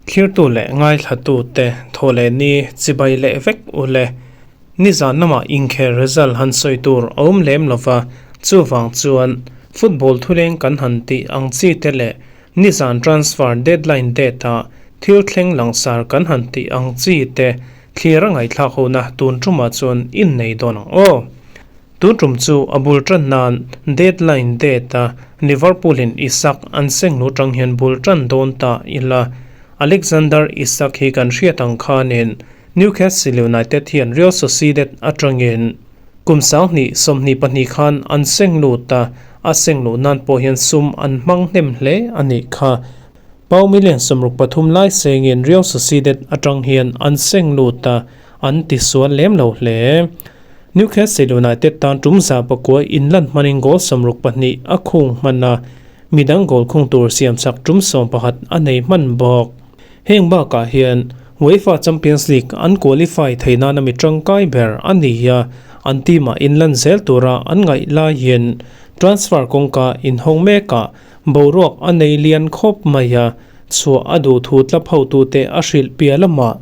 Thlirtu leh ngaithlatute thaw leh ni chibai leh vek u le. Nizan lamah inkhel result han sawi tur a awm lem lova, chuvang chuan football thuleng kan han tih ang chi te leh nizan transfer deadline date ah thil thleng langsar kan han tih ang chi te thlir a ngaihthlak hona tun tumah chuan innei dawn ang aw. Tun tum chu a bul tan nan deadline date a Liverpool in Isak an seng lu tang hian bul tan dawn ta ila. Alexander Isak hi kan hriat ang khanin Newcastle United hian Real Sociedad atangin kum 2022 khan an seng lut a, a seng luh nan pawh hian sum an hmang hnem hle a nih kha. Pau million 63 lai sengin Real Sociedad atang hian an seng lut a, an tisual lem lo hle. Newcastle United tan tum za pakua inlan hmanin goal 62 a khung hman a, midang goal khung tur siam chak tum 11 a nei hman bawk. Heng bakah hian UEFA Champions League an qualify thei nana mi tangkai ber a ni a, an team ah inlan zel tura an ngaih laiin transfer kawngka inhawng mekah boruak a nei lian khawp mai a, chhuah a duh thu tlap hotute a hrilh piah lamah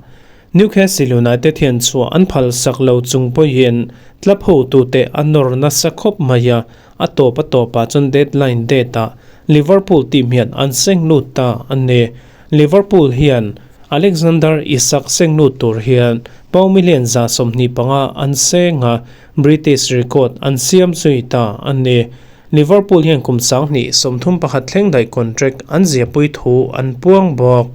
Newcastle United hian chhuah an phal sak lo chung pawhin club hotute a nawr nasa khawp mai a, a tawp a tawpah chuan deadline date ah Liverpool team hian an seng lut ta a ni. Liverpool hian Alexander Isak seng lut tur hian pound million 125 an seng a, British record an siam zui ta a ni. Liverpool hian kum 2031 thleng daih contract an ziahpui thu an puang bawk.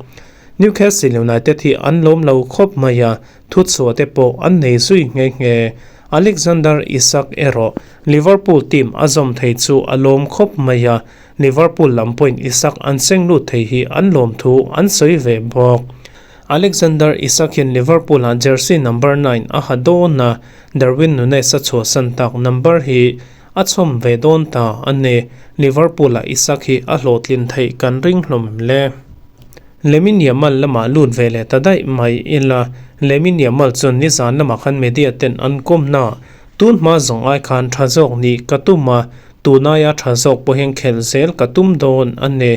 Newcastle United hi an lawm lo khawp mai a, thuchhuah te pawh an nei zui nghe nghe. Alexander Isak erawh Liverpool team a zawm thei chu a lawm khawp mai a, Liverpool lam pawhin Isak an seng lut thei hi an lawm thu an sawi ve bawk. Alexander Isak hian Liverpool ah jersey number 9 a ha dawn a, Darwin Nunez a chhuahsan tak number hi a chhawm ve dawn ta a ni. Liverpool ah Isak hi a hlawhtlin theih kan ring hlawm em le? Lamine Yamal lamah lut ve leh ta daih mai ila, Lamine Yamal chuan nizan lamah khan media ten an kawmna tun hma zawng ai khan tha zawk nih ka tum a, tunaia tha zawk pawh hian khelh zel ka tum dawn a ni.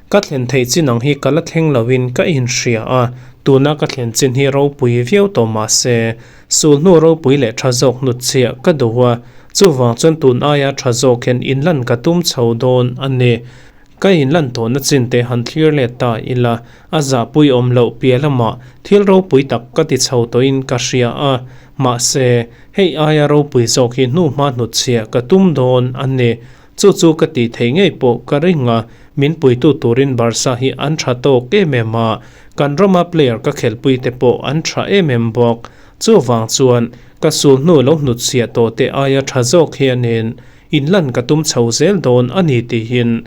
Ka thlen theih chin ang hi ka la thleng loin ka inhria a, tuna ka thlen chin hi ropui viau tawh mah se, sulhnu ropui leh tha zawk hnutchhiah ka duh a, chuvang chuan tun aia tha zawk hian inlan ka tum chho dawn a ni. Ka inlan tawhna chin te han thlir let ta ila, a zahpui awm loh piah lamah thil ropui tak ka ti chho tawhin ka hria a, mahse, hei aia ropui zawk hi hnu hma hnutchhiah ka tum dawn a ni. Chu chu ka tih theih ngei pawh ka ring a, min puitu turin Barca hi an tha tawk em em a, kan rama player ka khelhpui te pawh an tha em em bawk. Chuvang chuan, ka sul hnu lo hnutchhiah tawh te aia tha zawk hianin Inlan ka tum chho zel dawn a ni tihin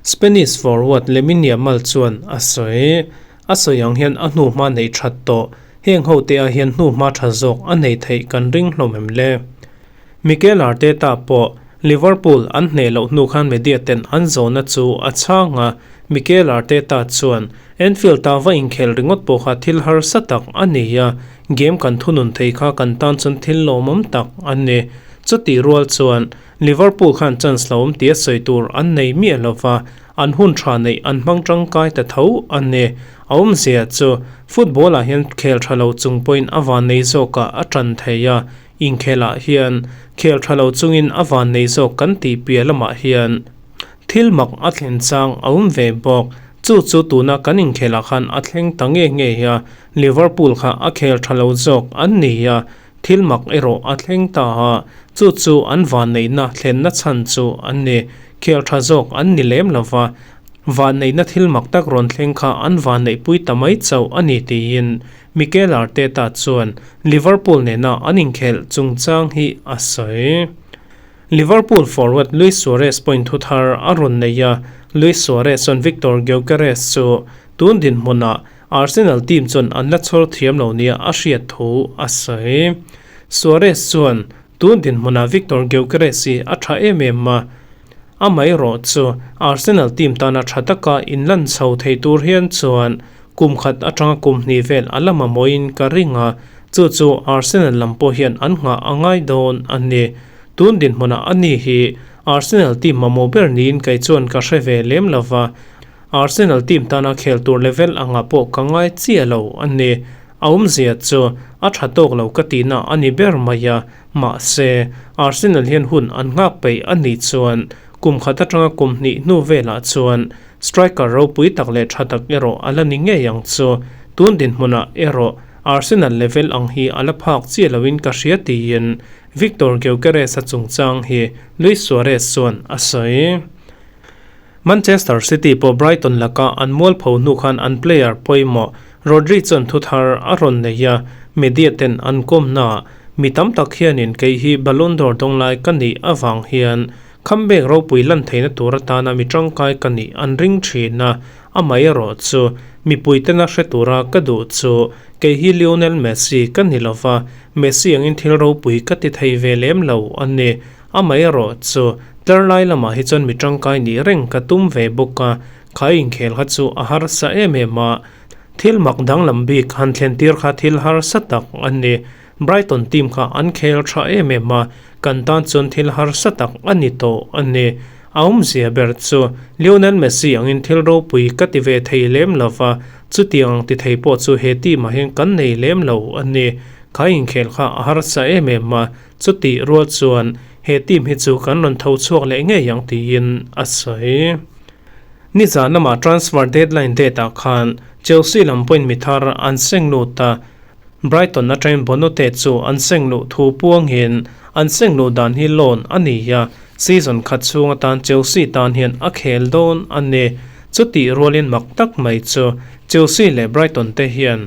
Spanish forward Lamine Yamal chuan a sawi. A sawi ang hian a hnuhma neih that tawh. Heng ho te ah hian hnuhma tha zawk a nei theih kan ring hlawm em le? Mikel Arteta pawh Liverpool an hneh loh hnu khan media ten an zawhna chu a chhang a, Mikel Arteta chuan Anfield ah va inkhel ringawt pawh kha thil harsa tak a ni a, game kan thunun thei kha kan tan chuan thil lawmawm tak a ni. Chutih rual chuan Liverpool khan chance lo awm tia sawi tur an nei miah lova, an hun tha neih an hmang tangkai ta tho a ni. A awmzia chu football ah hian khel tha lo chung pawhin a van nei zawkah a tan thei a, inkhelah hian khel tha lo chungin a van nei zawk kan tih piah lamah hian thil mak a thlen chang a awm ve bawk. Chu chu tuna kan inkhelah khan a thleng ta nge nge a, Liverpool kha a khel tha lo zawk an ni a, Thil mak erawh a thleng ta a, chu chu an vanneihna thlenna chhan chu an ni. Khel tha zawk an ni lem lo va, vanneihna thil mak tak rawn thleng kha an vanneihpui ta mai chauh a ni tiin Mikel Arteta chuan Liverpool nena an inkhelh chungchang hi a sawi. Liverpool forward Luis Suarez pawhin thu thar a rawn nei a, Luis Suarez chuan Victor Gyokeres chu tun dinhmunah Arsenal team chuan an la chhawr thiam lo nia a hriat thu a sawi. Suarez chuan tun dinhmunah Victor Gyokeres hi a tha em em a, amaherawh chu Arsenal team tana tha taka inlan chho thei tur hian chuan kum khat atanga kum hnih vel a la mamawhin ka ring a, chu chu Arsenal lam pawh hian an nghah a ngai dawn a ni. Tun dinhmunah ani hi. Arsenal team mamawh ber niin kei chuan ka hre ve lem lo va, Arsenal team tana khel tur level angah pawh ka ngai chiah lo a ni. A awmzia chu a tha tawk lo ka tihna a ni ber mai a, mahse, Arsenal hian hun an nghak peih a nih chuan kum khat atanga kum hnih hnu velah chuan striker ropui tak leh tha tak erawh a la ni ngei ang chu. Tun dinhmunah erawh Arsenal level ang hi a la phak chiah loin ka hria tiin Victor Gyökeres-a chungchang hi Luis Suarez chuan a sawi. Manchester City pawh Brighton laka an mualpho hnu khan an player pawimawh Rodri chuan thu thar a rawn nei a, media ten an kawmnaah mi tam tak hianin kei hi Ballon d'Or dawnglai ka nih avang hian comeback ropui lan theihna tur atana mi tangkai ka nih an ring thin a, Amaherawh chu, mipui tena hre tura ka duh chu, kei hi Lionel Messi ka ni lova, Messi angin thil ropui ka ti thei ve lem lo a ni. Amaherawh chu, tlar lai lamah hi chuan mi tangkai nih reng ka tum ve bawk a, kha inkhel kha chu a harsa em em a, thil mak danglam bik han thlen tir kha thil harsa tak a ni. Brighton team kha an khel tha em em a, kan tan chuan thil harsa tak a ni tawh a ni. A awmzia ber chu Lionel Messi angin thil ropui ka ti ve thei lem lo va, chutiang ang ti thei pawh chu he team ah hian kan nei lem lo a ni. Kha inkhel kha a harsa em em a, chutih rual chuan he team hi chu kan rawn tho chhuak leh ngei ang tiin a sawi. Nizan lamah transfer deadline date ah khan Chelsea lam pawhin mi thar an seng lut a, Brighton atangin Bonote chu an seng luh thu puangin an seng luh dan hi loan a ni a, season khat chhung atan Chelsea tan hian a khel dawn a ni. Chutih rualin mak tak mai chu Chelsea leh Brighton te hian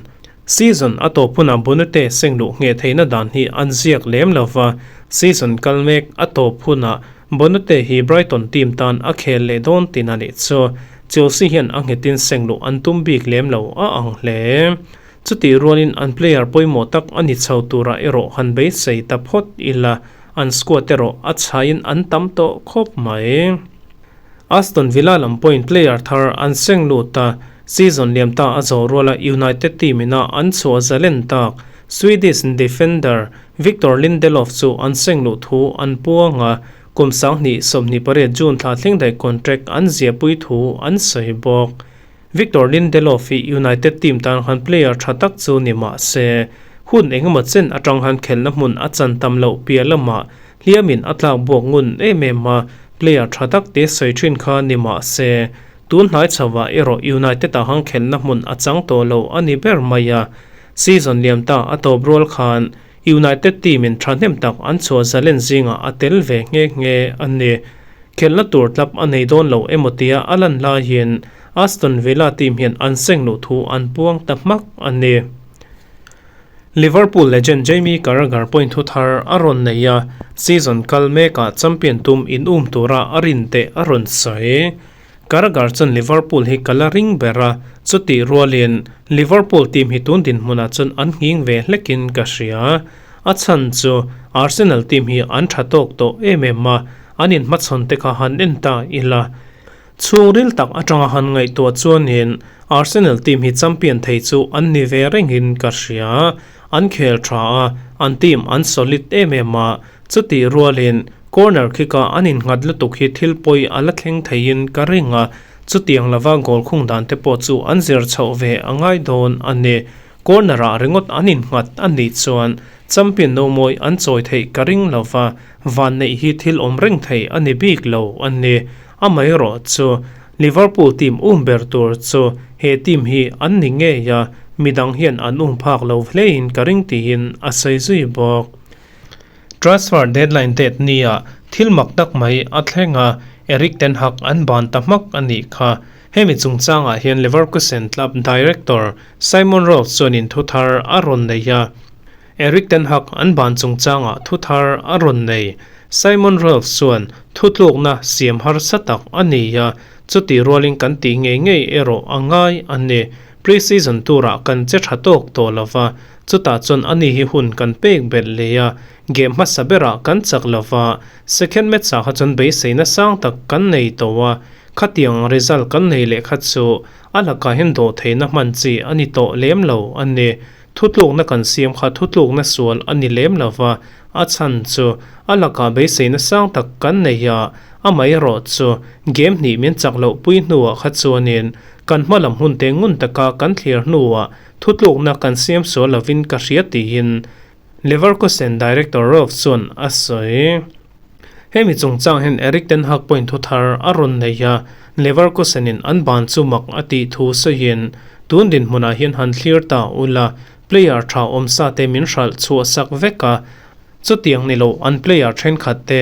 season a tawp hunah Bonote seng luh ngheh theihna dan hi an ziak lem lo va, season kal mek a tawp hunah Bonote hi Brighton team tan a khel leh dawn tin a nih chu Chelsea hian a nghetin seng luh an tum bik lem lo a ang hle. Chutih rualin an player pawimawh tak a ni chho turah erawh han beisei ta phawt ila, an squad erawh a chhaiin an tam tawh khawp mai. Aston Villa lam pawhin player thar an seng lut a, season liam ta a zawh ruala United team ina an chhuah zalen tak Swedish defender Victor Lindelof chu an seng luh thu an puang a, kum 2028 June thla thleng daih contract an ziahpui thu an sawi bawk. Victor Lindelof hi United team tan khan player tha tak chu ni mah se, hun engemaw chen atang khan khelhna hmun a chan tam loh piah lamah hliamin a tlak buak ngun em em a, player tha tak te sawi thin kha ni mah se, tun hnai chhovah erawh United ah khan khelhna hmun a chang tawh lo a ni ber mai a. Season liam ta a tawp rual khan United team in thahnem tak an chhuah zalen zingah a tel ve nghe nghe a ni. Khelhna tur tlap a nei dawn lo emaw tia a lan laiin Aston Villa team hian an seng luh thu an puang ta hmak a ni. Liverpool legend Jamie Carragher pawhin thu thar a rawn nei a, season kal mekah champion tum in um tura a rin teh a rawn sawi. Carragher chuan Liverpool hi ka la ring ber a, chutih rualin Liverpool team hi tun dinhmunah chuan an nghing ve hlekin ka hria. A chhan chu Arsenal team hi an tha tawk tawh em em a, an inhmachhawn te kha han en ta ila. Chhungril tak atanga han ngaihtuah chuanin Arsenal team hi champion thei chu an ni ve rengin ka hria. An khel tha a, an team an solid em em a, chutih rualin corner kick-a an innghat lutuk hi thil pawi a la thleng theiin ka ring a, chutiang lova goal khung dan te pawh chu an zir chhoh ve a ngai dawn a ni. Corner-ah ringawt an innghat a nih chuan champion no mawi an chawi theih ka ring lo va, vanneih hi thil awm reng thei a ni bik lo a ni. Amaherawh chu Liverpool team um ber tur chu he team hi an ni ngei a, midang hian an um phak lo hlein ka ring tiin a sawi zui bawk. Transfer deadline date nia thil mak tak mai a thleng a, Erik ten Hag an ban ta hmak a nih kha. Hemi chungchangah hian Leverkusen club director Simon Rolf chuanin thu thar a rawn nei a. Erik ten Hag an ban chungchangah thu thar a rawn nei. Simon Rolf chuan thutlukna siam harsa tak a ni a, chutih rualin kan tih ngei ngei erawh a ngai a ni. Pre-season turah kan che tha tawk tawh lo va, chutah chuan ani hi hun kan pek belh leh a, game hmasa berah kan chak lo va, second match-ah kha chuan beiseina sang tak kan nei tawh a, khatiang result kan nei leh kha chu a lakah hian dawh theihna hman chi a ni tawh lem lo a ni. Thutlukna kan siam kha thutlukna sual a ni lem lo va, A chhan chu a lakah beiseina sang tak kan nei a, amaherawh chu game hnih min chak loh pui hnuah kha chuanin kan hma lam hun te ngun taka kan thlir hnuah thutlukna kan siam sual lovin ka hria tiin Leverkusen director Rolf chuan a sawi. Hemi chungchang hian Erik ten Hag pawhin thu thar a rawn nei a, Leverkusen in an ban chu mak a tih thu sawiin, Tun dinhmunah hian han thlir ta ula, player tha awm sa te min hralh chhuah sak vek a, chutiang ni lo an player thenkhat te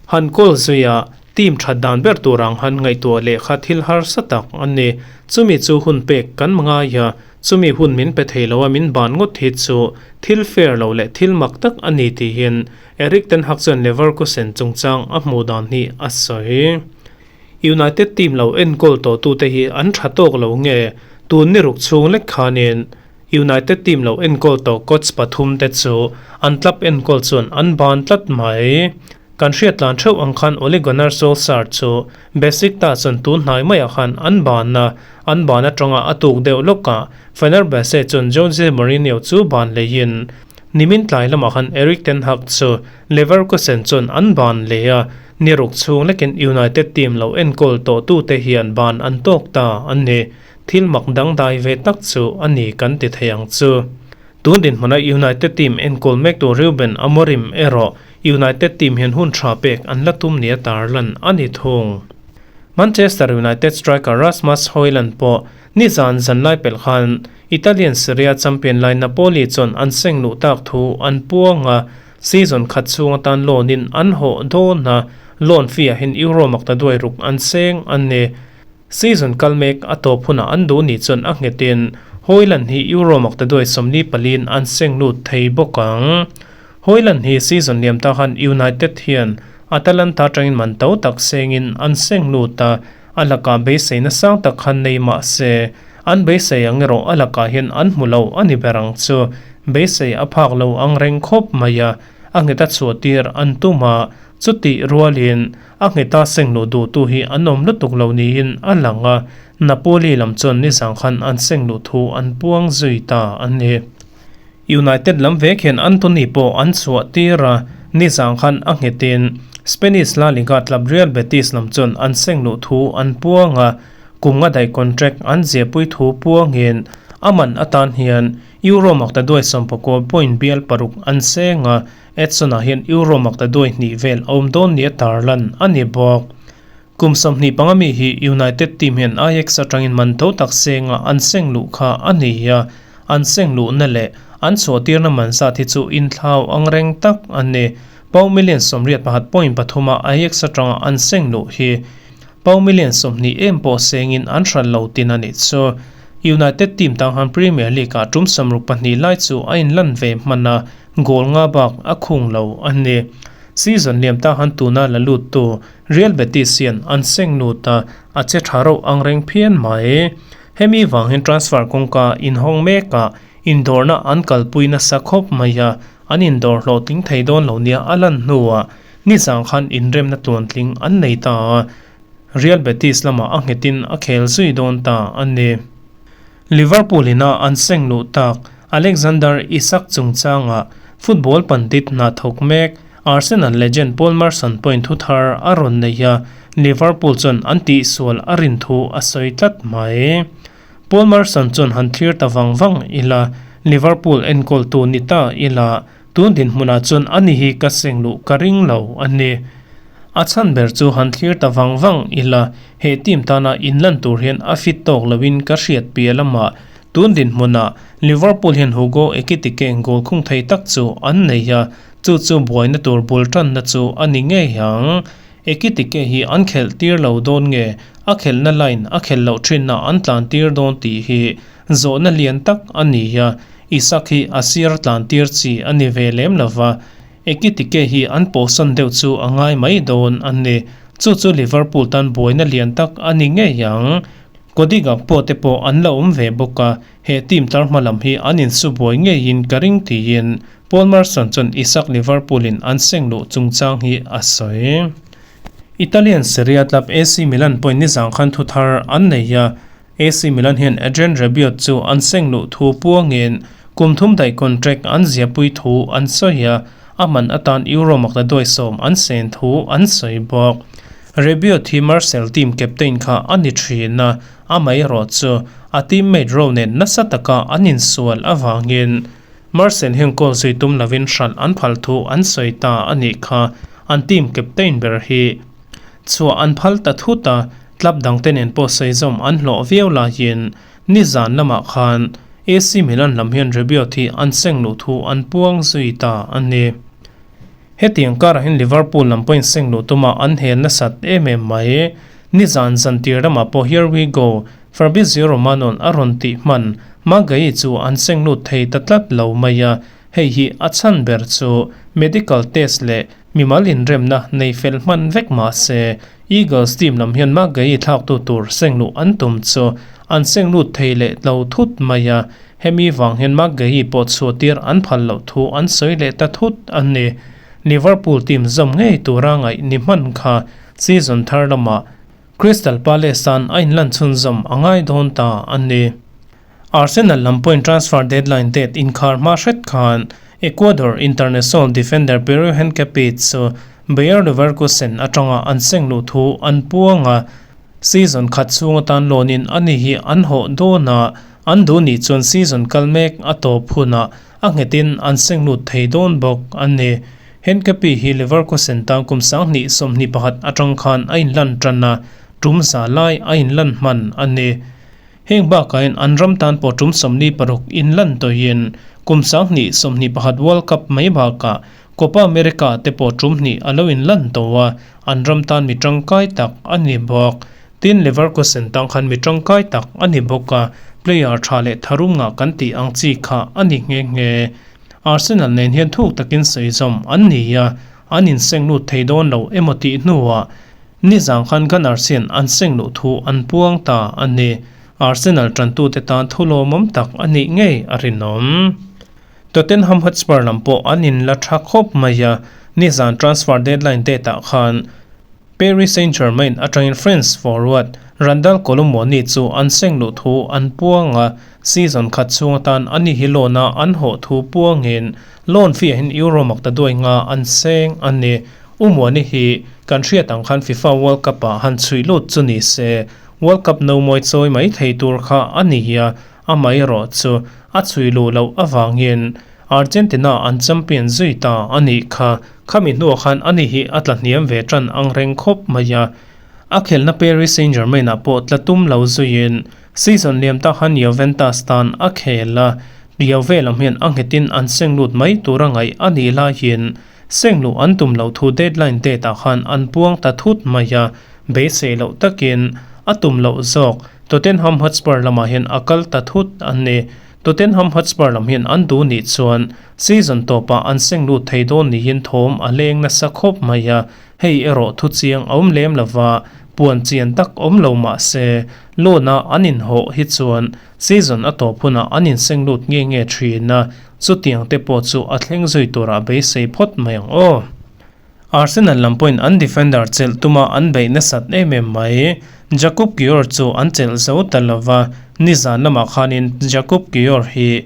han call zui a, team that dan ber tur ang han ngaihtuah leh kha thil harsa tak a ni. Chumi chu hun pek kan ngai a, Chumi hun min pe thei lo a min ban ngawt hi chu thil fair lo leh thil mak tak a ni tihin Erik ten Hag chuan Leverkusen chungchang a hmuh dan hi a sawi. United team lo enkawl tawhtute hi an tha tawk lo nge tun ni ruk chhung lek khanin United team lo enkawl tawh coach pathum te chu an club enkawl chuan an ban tlat mai. Kan hriat tlan theuh ang khan Ole Gunnar Solskjaer chu Besiktas chuan tun hnai maiah khan an ban a, an ban atanga a tuk deuh lawkah Fenerbahce chuan Jose Mourinho chu ban leiin nimin tlai lamah khan Erik ten Hag chu Leverkusen chuan an ban leh a, ni ruk chhung lekin United team lo enkawl tawhtute hian ban an tawk ta a ni. Thil mak dangdai ve tak chu a ni kan ti thei ang chu. Tun dinhmuna United team enkawl mektu Ruben Amorim erawh United team hian hun tha pek an la tum nia tarlan a ni thung. Manchester United striker Rasmus Hojlund pawh nizan zanlai pelh khan Italian Serie A champion lai Napoli chuan an seng luh tak thu an puang a, season khat chhung atan loan in an hawh dawn a, loan fee ah hian Euro makta duai ruk an seng a ni. Season kal mek a tawp hunah an duh nih chuan a nghetin Hojlund hi Euro makta duai 44 in an seng lut thei bawk ang. Hojlund hi season liam ta khan United hian Atalanta atangin man to tak sengin an seng lut a, a lakah beiseina sang tak khan nei mah se, an beisei ang erawh a lakah hian an hmu lo a ni ber ang chu. Beisei a phak lo ang reng khawp mai a, a nghet a chhuah tir an tum a, chutih rualin a ngheta seng luh duhtu hi an awm lutuk lo niin a lang a, Napoli lam chuan nizang khan an seng luh thu an puang zui ta a ni. United lam vek hian Antony pawh an chhuah tir a, nizang khan a nghetin Spanish La Liga club Real Betis lam chuan an seng luh thu an puang a, kum nga daih contract an ziahpui thu puangin a man atan hian Euro makta duai sawmpakua point bial paruk an seng a, Edson-ah hian Euro makta duai hnih vel a awm dawn nia tarlan a ni bawk. Kum 25 mi hi United team hian Ajax atangin man tho tak senga an seng luh kha a ni a, an seng luhna leh an chhuahtirna man zat hi chu inthlau ang reng tak a ni. Pound million 81 point pathum a Ajax atanga an seng luh hi pound million 20 em pawh sengin an hran lo tin a nih chu. United team tang han Premier League ah tum 62 lai chu a inlan ve hman a, goal nga bak a khung lo a ni. Season liam ta han tuna la lut tu Real Betis hian an seng lut a, a che tha reuh ang reng phian mai. Hemi vang hian transfer kawngka inhawng mekah indawrna an kalpui nasa khawp mai a, an indawr hlawhtling thei dawn lo nia a lan hnuah nizang khan inremna tluantling an nei ta a, Real Betis lamah a nghetin a khel zui dawn ta a ni. Liverpool ina an seng luh tak Alexander Isak chungchangah football pandit hna thawk mek Arsenal legend Paul Merson pawhin thu thar a rawn nei a, Liverpool chuan an tihsual a rin thu a sawi tlat mai. Paul Merson chuan han thlir ta vang vang ila, Liverpool enkawltu ni ta ila, tun dinhmunah chuan ani hi ka seng luh ka ring lo a ni. A chhan ber chu han thlir ta vang vang ila, he team tana inlan tur hian a fit tawk loin ka hriat piah lamah tun dinhmunah Liverpool hian Hugo Ekitike goal khung thei tak chu an nei a, chu chu buaina tur bul tanna chu a ni ngei ang. Ekitike hi an khelh tir lo dawn nge, a khelhna line a khelh loh thinna an tlan tir dawn tih hi zawhna lian tak a ni a, Isak hi a sir tlan tir chi a ni ve lem lova. Ekitike hi an pawhsawn deuh chu a ngai mai dawn a ni. Chu chu Liverpool tan buaina lian tak a ni ngei ang. Cody Gakpo te pawh an la awm ve bawk a, he team tlar hma lam hi an insu buai ngeiin ka ring tiin Paul Merson chuan Isak Liverpool in an seng luh chungchang hi a sawi. Italian Serie A club AC Milan pawhin nizang khan thu thar an nei a, AC Milan hian Adrien Rabiot chu an seng luh thu puangin kum thum daih contract an ziahpui thu an sawi a. a man atan Euro makna duai sawm an sen thu an sawi bawk. Rabiot hi Marseille team captain kha a ni thin a, amaherawh chu a teammate ro nen nasa taka an insual avangin Marseille hian goal zui tum lovin hralh an phal thu an sawi ta a nih kha, an team captain ber hi chhuah an phal ta thut a, club dangte nen pawh sawi zawm an hlawh viau laiin nizan lamah khan AC Milan lam hian Rabiot hi an seng luh thu an puang zui ta a ni. Hetiang karah hian Liverpool lam pawhin seng luh tuma an hel nasat em em mai. Nizan zan tir lamah pawh Here we go, Fabrizio Romano-a'n a rawn tih hman Maguire chu an seng lut thei ta tlat lo mai a, hei hi a chhan ber chu medical test leh mimal inremna nei fel hman vek mah se Eagles team lam hian Maguire thlaktu tur seng luh an tum chu an seng lut thei leh lo thut mai a. Hemi vang hian Marc Guehi pawh chhuahtir an phal loh thu an sawi leh ta thut a ni. Liverpool team zawm ngei tura ngaih ni hman kha season thar lamah Crystal Palace tan a inlan chhunzawm a ngai dawn ta a ni. Arsenal lam pawhin transfer deadline date inkhar hma hret khan Ecuador international defender Piero Hincapié chu Bayer Leverkusen atanga an seng luh thu an puang a, Season khat chhung atan loan in ani hi an hawh dawn a, an duh nih chuan season kal mek a tawp hunah a nghet in an seng lut thei dawn bawk a ni. Henkepi hi Leverkusen tan kum 2021 atang khan a inlan tan a, tum za lai a inlan hman a ni. Heng bakah hian an ram tan pawh tum 46 inlan tawhin kum 2021 World Cup mai bakah Copa America te pawh tum hnih a lo inlan tawh a, an ram tan mi tangkai tak a ni bawk. Tin, Leverkusen tang khan mi tangkai tak a ni bawk a, player tha leh tharum ngah kan tih ang chi kha a ni nghe nghe. Arsenal nen hian thuk takin sawi zawm an ni a, an inseng lut thei dawn lo emaw tih hnuah nizang khan Gunners hian an seng luh thu an puang ta a ni. Arsenal tantute tan thu lawmawm tak a nih ngei a rinawm. Tottenham Hotspur lam pawh an inla tha khawp mai a, nizan transfer deadline date ah khan Paris Saint-Germain atangin France forward Randal Kolo Muani chu an seng luh thu an puang a, season khat chhung atan ani hi loan a an hawh thu puangin loan fee ah hian Euro makta duai nga an seng a ni. U Muani hi kan hriat ang khan FIFA World Cup ah han chhui lut chu ni se World Cup no mawi chawi mai thei tur kha a ni a, Amaherawh chu a chhui luh loh avangin Argentina an champion zui ta a nih kha. Khami hnuah khan ani hi a tla hniam ve tan ang reng khawp mai a. A khelhna Paris Saint-Germain ah pawh tla tum lo zuiin season liam ta khan Juventus tan a khel a. Juve lam hian a nghetin an seng lut mai tura ngaih a nih laiin seng luh an tum loh thu deadline date ah khan an puang ta thut mai a. Beisei loh takin a tum loh zawk. Tottenham Hotspur lamah hian a kal ta thut a ni. Tottenham Hotspur lam hian an duh nih chuan season tawpah an seng lut thei dawn niin thawm a leng nasa khawp mai a, hei erawh thu chiang a awm lem lova, puan chian tak awm lo mah se loan-a an inhawh hi chuan season a tawp hunah an inseng lut nge nge thin a, chutiang te pawh chu a thleng zui turah beisei phawt mai ang aw. Arsenal lam pawhin an defender chelh tuma an beih nasat em em mai. Jakub Kiwior chu an chelh zo ta lova, nizan lamah khanin Jakub Kiwior hi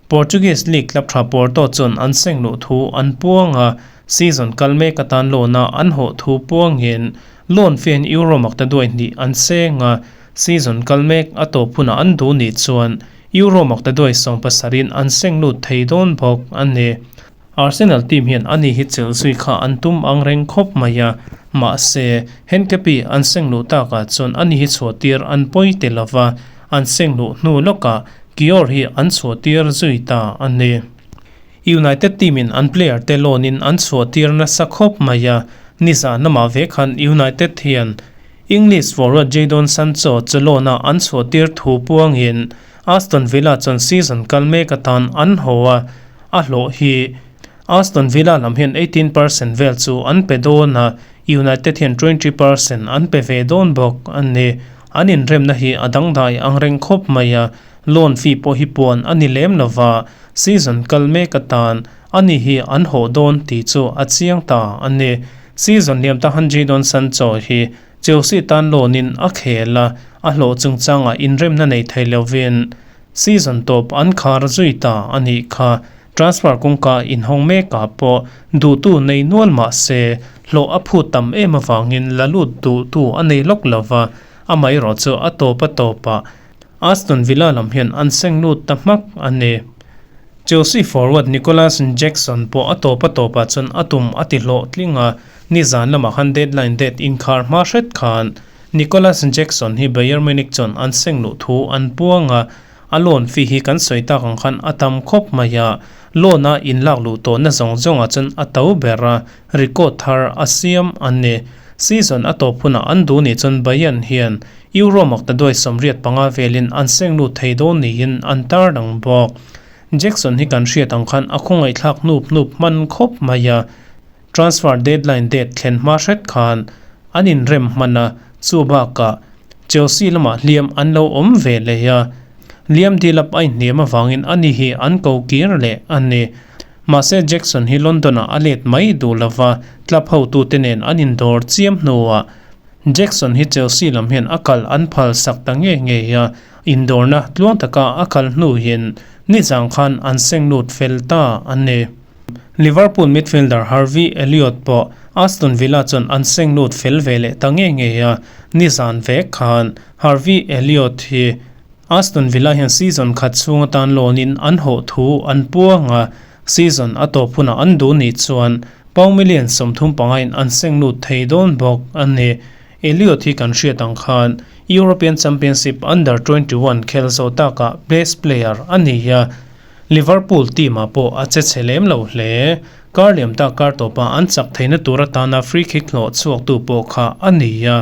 Portuguese League club tha Porto chuan an seng luh thu an puang a, season kal mek atan loan a an hawh thu puangin loan fee in Euro makta duai hnih an seng a, season kal mek a tawp hunah an duh nih chuan Euro makta duai sawmpasarih in an seng lut thei dawn bawk a ni. Arsenal team hian ani hi chelh zui kha an tum ang reng khawp mai a, mahse, Henkepi an seng luh takah chuan ani hi chhuahtir an pawi te lova, an seng luh hnu lawkah Kior hi an chhuahtir zui ta a ni. United team in an player te loan in an chhuahtir nasa khawp mai a, nizan lamah ve khan United hian English forward Jadon Sancho chu loan a an chhuahtir thu puangin Aston Villa chuan season kal mek atan an haw a, A hlawh hi Aston Villa lam hian 18 percent vel chu an pe dawn a, United hian 20 percent an pe ve dawn bawk a ni. An inremna hi a dangdai ang reng khawp mai a, loan fee pawh hi puan a ni lem lo va, season kal mek atan ani hi an hawh dawn tih chu a chiang ta a ni. Season liam ta han Jadon Sancho hi Chelsea tan loan in a khel a, a hlawh chungchangah inremna nei thei lovin season tawp an khar zui ta a nih kha. Transfer kawngka inhawng mekah pawh duhtu nei nual mah se, hlawh a phut tam em avangin la lut duhtu a nei lawk lo va, amaherawh chu a tawp a tawpah Aston Villa lam hian an seng lut ta hmak a ni. Chelsea forward Nicolas Jackson pawh a tawp a tawpah chuan a tum a ti hlawhtling a, nizan lamah khan deadline date inkhar hma hret khan Nicolas Jackson hi Bayern Munich chuan an seng luh thu an puang a, A loan fee hi kan sawi tak ang khan a tam khawp mai a, loan a inlak luh tawhna zawng zawngah chuan a to ber a, record thar a siam a ni. Season a tawp hunah an duh nih chuan Bayern hian Euro maktaduai 85 velin an seng lut thei dawn niin an tarlang bawk. Jackson hi kan hriat ang khan a khawngaihthlak hnup hnup hman khawp mai a, transfer deadline date thlen hma hret khan an inrem hman a, chu bakah Chelsea lamah hliam an lo awm ve leh a, Liam Delap a inhniam avangin ani hi an ko kir leh a ni. Mahse Jackson hi London-ah a let mai duh lova, club hotute nen an indawr chiam hnuah Jackson hi Chelsea lam hian a kal an phal sak ta ngei ngei a, indawrna tluang taka a kal hnuin nizang khan an seng lut fel ta a ni. Liverpool midfielder Harvey Elliott pawh Aston Villa chuan an seng lut fel ve leh ta ngei ngei a, nizan vek khan Harvey Elliott hi Aston Villa hian season khat chhung atan loan in an hawh thu an puang a, season a tawp hunah an duh nih chuan pound million 35 in an seng lut thei dawn bawk a ni. Elliott hi kan hriat ang khan European Championship Under 21 khel zawh takah best player a ni a, Liverpool team ah pawh a che chhe lem lo hle. Kar liam tak kar tawpa an chak theihna tur atana free kick hlawh chhuaktu pawh kha a ni a.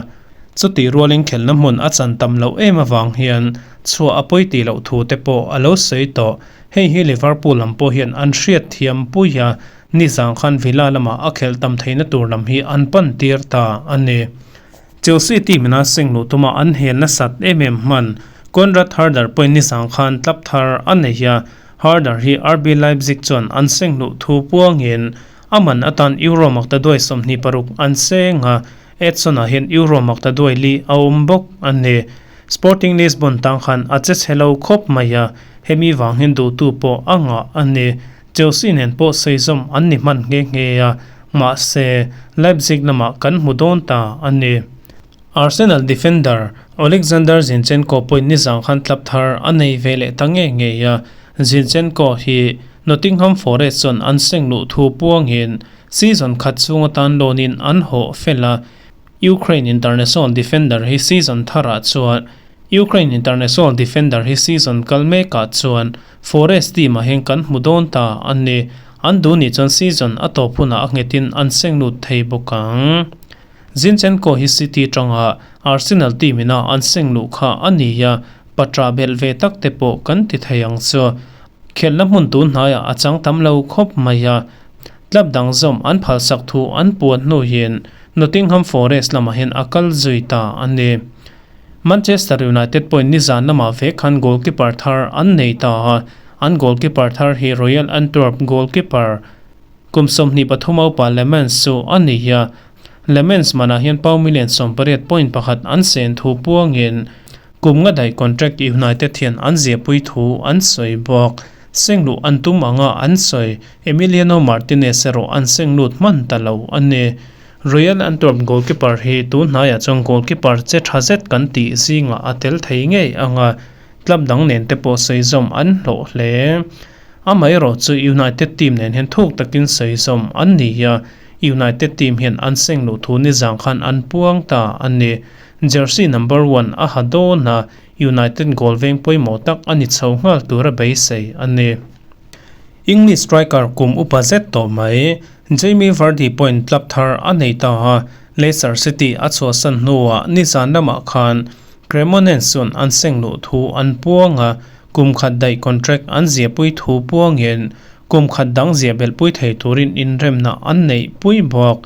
Chutih rualin khelhna hmun a chan tam loh em avang hian chhuah a pawi tih loh thu te pawh a lo sawi tawh. Hei hi Liverpool lam pawh hian an hriat thiam pui a, nizang khan Villa lamah a khelh tam theihna tur lam hi an pan tir ta a ni. Chelsea team ina seng luh tuma an hel nasat em em hman. Conrad Harder pawhin nizang khan club thar a nei a, Harder hi RB Leipzig chuan an seng luh thu puangin a man atan Euro maktaduai 26 an seng a, Edson-ah hian Euro maktaduai li a awm bawk a ni. Sporting Lisbon tang khan a che chhe lo khawp mai a, hemi vang hian duhtu pawh a ngah a ni. Chelsea nen pawh sawi zawm an ni hman nghe nghe a, mahse Leipzig lamah kan hmu dawn ta a ni. Arsenal defender Oleksandr Zinchenko pawhin nizang khan club thar a nei ve leh ta ngei ngei a, Zinchenko hi Nottingham Forest chuan an seng luh thu puangin season khat chhung atan loan in an hawh fel a, Ukraine international defender hi season tharah chuan Ukraine international defender hi season kal mekah chuan Forest team ah hian kan hmu dawn ta a ni. An duh nih chuan season a tawp hunah a nghetin an seng lut thei bawk ang. Zinchenko hi City tanga Arsenal team ina an seng luh kha a ni a, patra belh ve tak te pawh kan ti thei ang chu. Khelhna hmun tun hnaiah a chang tam lo khawp mai a, club dang zawm an phalsak thu an puan hnuin Nottingham Forest lamah hian a kal zui ta a ni. Manchester United pawhin nizan lamah vek khan goalkeeper thar an nei ta a, an goalkeeper thar hi Royal Antwerp goalkeeper kum 23 upa Lammens chu a ni a. Lammens manah hian pound million 18.1 an sen thu puangin kum nga daih contract United hian an ziahpui thu an sawi bawk. Seng luh an tum anga an sawi Emiliano Martinez erawh an seng lut hman ta lo a ni. Royal Antwerp goalkeeper hi tun hnaiah chuan goalkeeper che tha zet kan tih zingah a tel thei ngei ang a, club dang nen te pawh sawi zawm an hlawh hle. Amaherawh chu United team nen hian thuk takin sawi zawm an ni a, United team hian an seng luh thu nizang khan an puang ta a ni. Jersey number one a ha dawn a, United goal veng pawimawh tak a ni chho nghal tura beisei a ni. English striker kum upa zet tawh mai, Jamie Vardy pawhin club thar a nei ta a, Leicester City a chhuahsan hnuah nizan lamah khan Cremonese chuan an seng luh thu an puang a, kum khat daih contract an ziahpui thu puangin kum khat dang ziah belhpui thei turin inremna an neih pui bawk.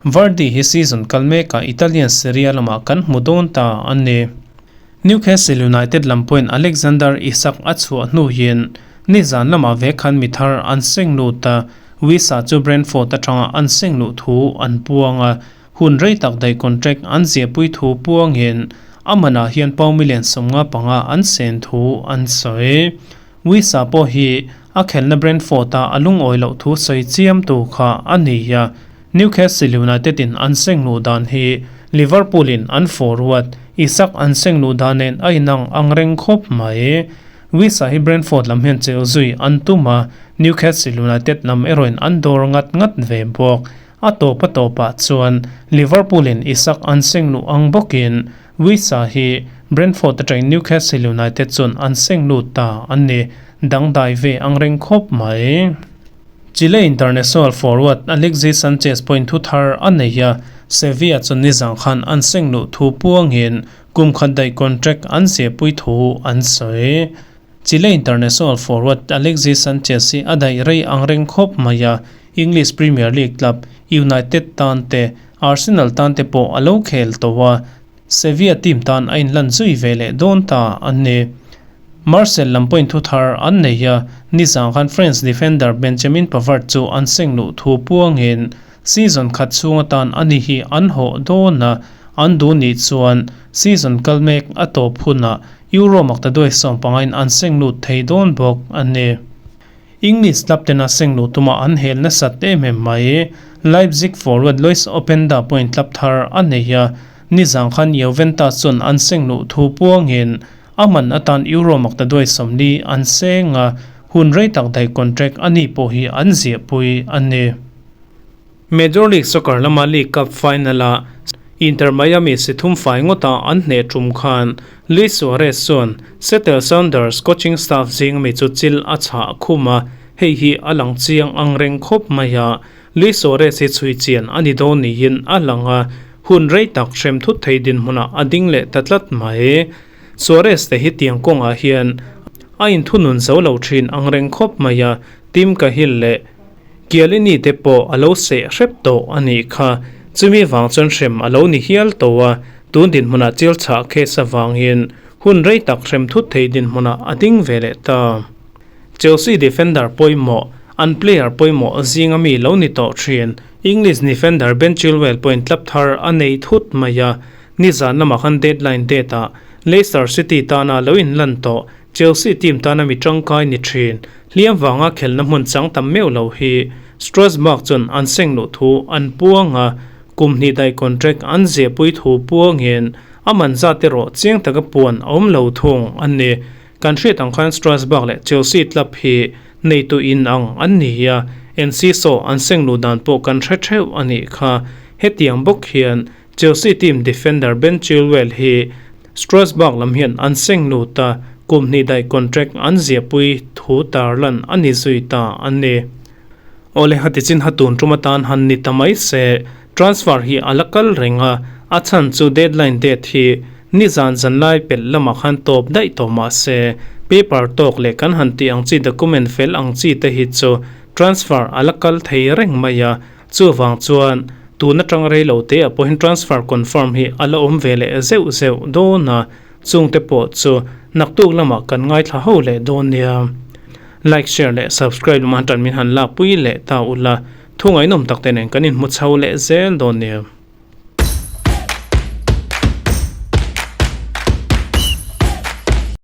Vardy hi season kal mekah Italian Serie A lamah kan hmu dawn ta a ni. Newcastle United lam pawhin Alexander Isak a chhuah hnuin nizan lamah ve khan mi thar an seng lut a, Wissa chu Brentford atanga an seng luh thu an puang a, hun rei tak daih contract an ziahpui thu puangin a manah hian pound million 55 an sen thu an sawi. Wissa pawh hi a khelna Brentford-a a lungawi loh thu sawi chiamtu kha a ni a. Newcastle United in an seng luh dan hi Liverpool in an forward Isak an seng luh dan nen a inang ang reng khawp mai. Wissa hi Brentford lam hian cheu zui an tum a, Newcastle United lam erawhin an dawr ngat ngat ve bawk. A tawp a tawpah chuan Liverpool in Isak an seng luh ang bawkin Wissa hi Brentford atangin Newcastle United chuan an seng lut ta a ni. Dangdai ve ang reng khawp mai. Chile international forward Alexis Sanchez pawhin thu thar a nei a, Sevilla chu nizang khan an seng luh thu puangin kum khat daih contract an zehpui thu an sawi. Chile international forward Alexis Sanchez hi a daih rei ang reng khawp mai a, English Premier League club United tan te, Arsenal tan te pawh a lo khel tawh a, Sevilla team tan a inlan zui ve leh dawn ta a ni. Marseille lam pawhin thu thar an nei a, nizang khan French defender Benjamin Pavard chu an seng luh thu puangin season khat chhung atan a ni hi an hawh dawn a, an duh nih chuan season kal mek a tawp hunah Euro maktaduai sawmpangain an seng lut thei dawn bawk a ni. English club tena seng luh tuma an hel nasat em em mai. Leipzig forward Lois Openda pawhin club thar a nei a, nizang khan Juventus chuan an seng luh thu puangin a man atan Euro maktaduai 40 an seng a, hun rei tak daih contract a nih pawh hi an ziahpui a ni. Major League Soccer lama League Cup final-ah Inter Miami si thum fai ngawta an hneh tum khan Luis Suarez chuan Seattle Sounders coaching staff zing mi chu chil a chhah khum a, hei hi a lang chiang ang reng khawp mai a. Luis Suarez hi chhui chian a ni dawn niin a lang a, hun rei tak hrem thut thei dinhmunah a ding leh ta tlat mai. Suarez te hi tiang kawngah hian a inthunun zo lo thin ang reng khawp mai a, Tim Cahill leh Chiellini te pawh a lo seh hrep tawh a nih kha. Chumi vang chuan hrem a lo ni hial tawh a, tun dinhmunah chil chhah case avangin hun rei tak hrem thut thei dinhmunah a ding ve leh ta. Chelsea defender pawimawh, an player pawimawh zinga mi lo ni tawh thin, English defender Ben Chilwell pawhin club thar a nei thut mai a, nizan lamah khan deadline date-ah Leicester City tana lo inlan tawh Chelsea team tana mi tangkai ni thin, hliam vanga khelna hmun chang tam meuh lo hi Strasbourg chuan an seng luh thu an puang a, kum hnih daih contract an zehpui thu puangin a man zat erawh chiang taka puan a awm lo thung a ni. Kan hriat ang khan Strasbourg leh Chelsea club hi neitu in ang an ni a, Enciso an seng luh dan pawh kan hre theuh a nih kha. Hetiang bawk hian Chelsea team defender Ben Chilwell hi Strasbourg lam hian an seng lut a, kum hnih daih contract an ziahpui thu tarlan a ni zui ta a ni. Awle hati chin ha tun tum atan han ni ta mai se, transfer hi a la kal reng a, a chhan chu deadline date hi nizan zanlai pelh lamah khan tawp daih tawh mah se, paper tawk leh kan han tih ang chi document fel ang chi te hi chu transfer a la kal thei reng mai a, Chuvang chuan tun atang rei lo te ah pawhin transfer confirm hi a la awm ve leh zeuh zeuh dawn a, chungte pawh chu naktuk lamah kan ngaithla ho leh dawn nia. Like, share leh subscribe lamah tan min han lakpui leh ta ula, thu ngaihnawm tak te nen kan inhmu chho leh zel dawn nia.